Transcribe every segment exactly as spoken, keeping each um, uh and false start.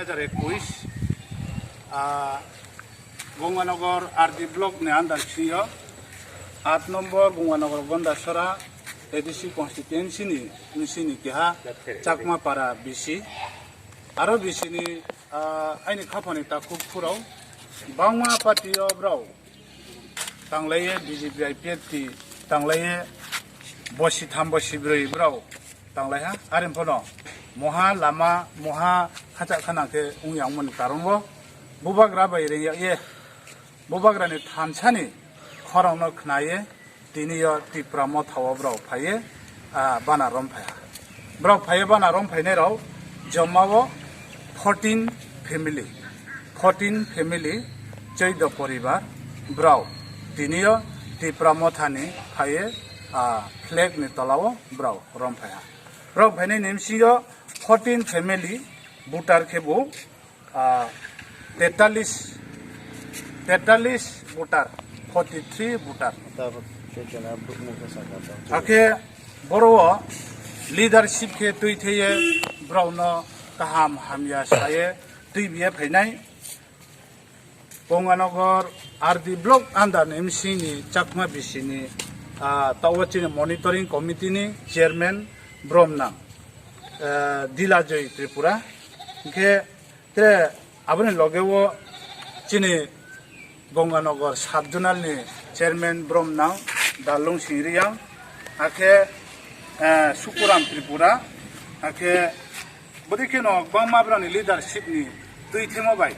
Hajar ekuis, ah, Gonganagar R D block ni under sio, aat nombor Gonganagar Gondasora A D C constituency ni, ni sini keha Chakma para B C. Aro B C ni, ah, aini khapani takhuk khurao bangma party o brao tanglaiye B J P I P F T tanglaiye bosi tham bosi broi brao tanglaiha. Are phano moha lama moha khacha khana khe wng yangmani karon bo bubagra bai rengya ye bubagra ni thansani khorang no khnaye tini yo Tipra Motha o brao phaiye, ah, bana rom phaiha. Brao phaiye bana rom phainai rao joma o fourteen family, fourteen family, choido poribar brao tini yo Tipra Motha ni phaiye, ah, flag ni tola o brao rom phaiha. Brao phainai ni bisi yo fourteen family voter khe bo ah, tetalis, tetalis voter, forty three voter. Hakhe boro o leadership khe twi theye brao no kaham hamya saye twi biye phainai. Gonganagar R D block under ni M C ni Chakma B C ni, ah, tawo chini monitoring committee ni chairman Bromnang, eh, Dilajoy Tripura. Hingkhe Tre aboni loge o chini Gonganagar sub zonal ni chairman Bromnang Dalung Singriyang, hakhe, eh, Sukuram Tripura, hakhe bodi kheno kwbangma brani leadership ni twi themo bai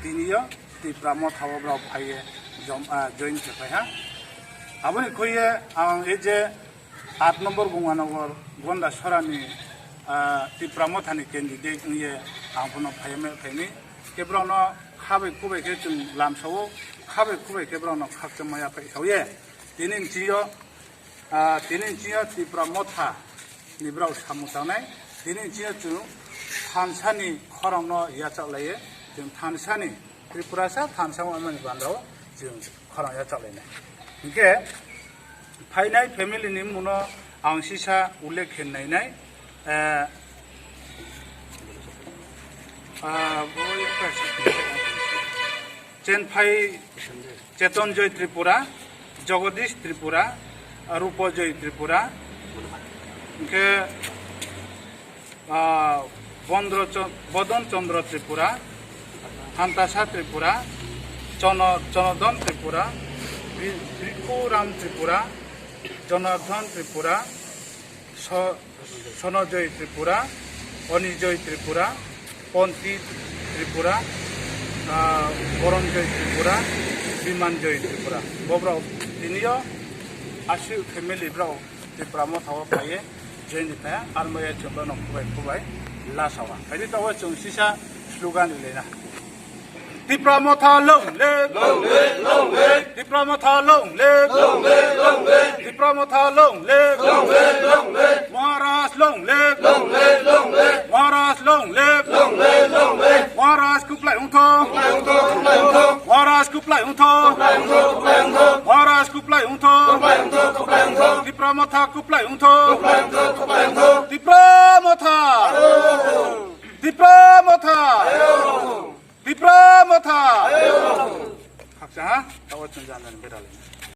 tini yo Tipra Motha o brao phaiye jom-, ah, join khe phaiha. Aboni khuye ang e je Aat nombor Gonganagar Gondasora ni, ah, Tipra Motha ni candidate wngye ang bono phaiyamaya phaini. Khe borokno khabai kubai khe chwng lamsao, khabai kubai khe borokno khakchangmaya phai saoye. Tini nchingyo, ah, tini nchingyo Tipra Motha ni borok samung tangnai. Tini nchingyo chwng thansa ni khorang no yachak laiye. Chwng thansa ni Tripurasa thansa wngmani bandao chwng khorang yachak lainai. Hinkhe phainai family ni mungno ang sisa ullekh khe nainai. Eh, ah, bo Chenphai Cheton Joy Tripura, Jagadish Tripura, Rupa Joy Tripura, hinkhe ah, Bondro Cho-, Bodon Chandra Tripura, Hantasa Tripura, Chono-, Chonodon Tripura, Bri-, Brikuram Tripura, Jonardhan Tripura, So-, Sonojoy Tripura, Onijoy Tripura, Ponti Tripura, ah, Boronjoy Tripura, Bimanjoy Tripura. Bobrok tiniyo aswk family brok Tipra Motha o phaiye, join ni phaiya, armaya chwng bono khubai khubai lasawa. Phaidi tongo chwng sisa slogan rilena. Tipra Motha long live! Long live, long live! Tipra Motha long live! Long live, long live! Tipra Motha long live! Long live, long live! Maharaj long live! Long live, long live! Maharaj long live! Long live, long live! Maharaj kuplai wngthok! Kuplai wngthok, kuplai wngthok! Maharaj kuplai wngthok! Kuplai wngthok, kuplai wngthok! Maharaj kuplai wngthok! Kuplai wngthok, kuplai wngthok! Tipra Motha kuplai wngthok! Kuplai wngthok, kuplai wngthok! Tipra Motha! Tipra Motha! Tipra Motha! Khaksa ha? Tawa chwng jani bera le.